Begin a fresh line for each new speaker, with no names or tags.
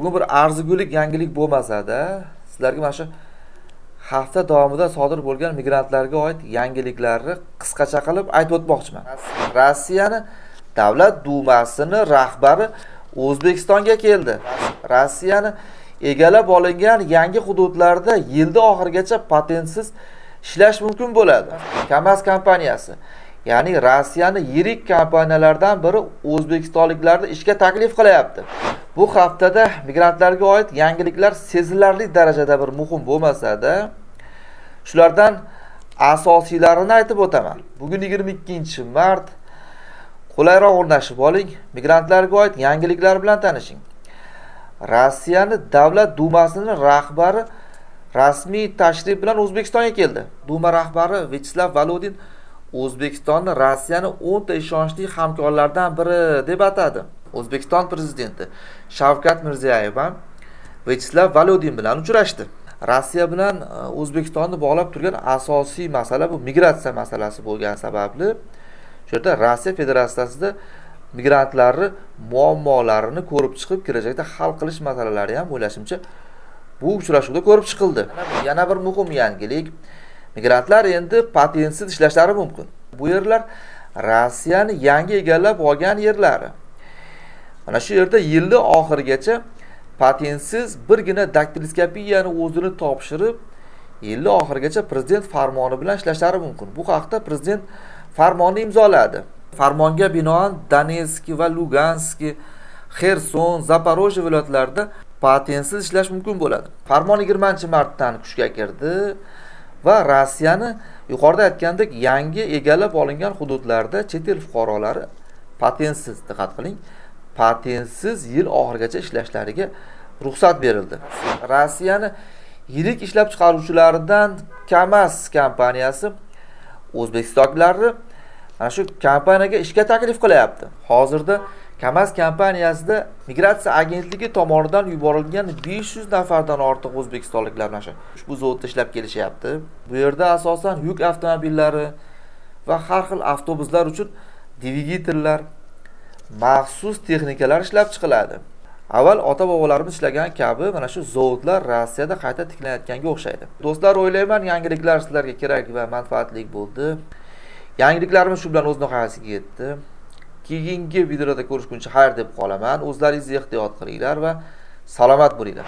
Bugun bir arzigulik yangilik bo'lmasa-da, sizlarga mana shu hafta davomida sodir bo'lgan migrantlarga oid yangiliklarni qisqacha qilib aytib o'tmoqchiman. Rossiyani Davlat Dumasini rahbari O'zbekistonga keldi. Rossiyani egallab olingan yangi hududlarda yilda oxirigacha patentsiz ishlash mumkin bo'ladi. Kamaz kompaniyasi, ya'ni Rossiyani yirik kompaniyalardan biri o'zbekistonliklarni ishga taklif qilyapti. Bu haftada migrantlarga oid yangiliklar sezilarli darajada bir muhim bo'lmasa-da, shulardan asosiylarini aytib o'taman. Bugun 22-mart. Qulayroq o'rnashib oling, migrantlarga oid yangiliklar bilan tanishing. Rossiyani Davlat Dumasining rahbari rasmiy tashrif bilan O'zbekistonga keldi. Duma rahbari Vyacheslav Volodin O'zbekistonni Rossiyani 10 ta ishonchli hamkorlardan biri deb atadi. O'zbekiston prezidenti Shavkat Mirziyoyev ham Vyacheslav Volodin bilan uchrashdi. Rossiya bilan O'zbekistonni bog'lab turgan asosiy masala bu migratsiya masalasi bo'lgani sababli shu yerda Rossiya Federatsiyasida migrantlarni muammolarini ko'rib chiqib, kelajakda hal qilish masalalari ham o'ylashimcha bu uchrashuvda ko'rib chiqildi. Yana bir muhim yangilik, migrantlar endi patentsiz ishlashlari mumkin. Bu yerlar Rossiyani yangi egallab olgan yerlari. Mana shu yerda yilni oxirigacha patentsiz birgina daktiloskopiyani o'zini topshirib, yilni oxirigacha prezident farmoni bilan ishlashlari mumkin. Bu haqda prezident farmonni imzoladi. Farmonga binoan Donetsk va Lugansk, Xerson, Zaporojye viloyatlarida patentsiz ishlash mumkin bo'ladi. Farmon 20-martdan kuchga kirdi va Rossiyani yuqorida aytgandek yangi egallab olingan hududlarda chet el fuqarolari patentsiz, diqqat qiling, patentsiz yil oxirigacha ishlashlariga ruxsat berildi. Rossiyani yirik ishlab chiqaruvchilaridan Kamaz kompaniyasi o'zbekistonliklarni mana shu kompaniyaga ishga taklif qilyapti. Hozirda Kamaz kompaniyasida migratsiya agentligi tomonidan yuborilgan 500 nafardan ortiq o'zbekistonliklar mana shu ushbu zavodda ishlab kelishyapti. Bu yerda asosan yuk avtomobillari va har xil avtobuslar uchun dvigatellar, maxsus texnikalar ishlab chiqiladi. Avval ota-bobolarimiz ishlagan kabi mana shu zavodlar Rossiyada qayta tiklanayotganga o'xshaydi. Do'stlar, o'ylayman yangiliklar sizlarga kerak va manfaatli bo'ldi. Yangiliklarimiz shu bilan o'z nihoyasiga yetdi. Keyingi videoda ko'rishguncha xayr deb qolaman. O'zlaringizni ehtiyot qilinglar va salomat bo'linglar.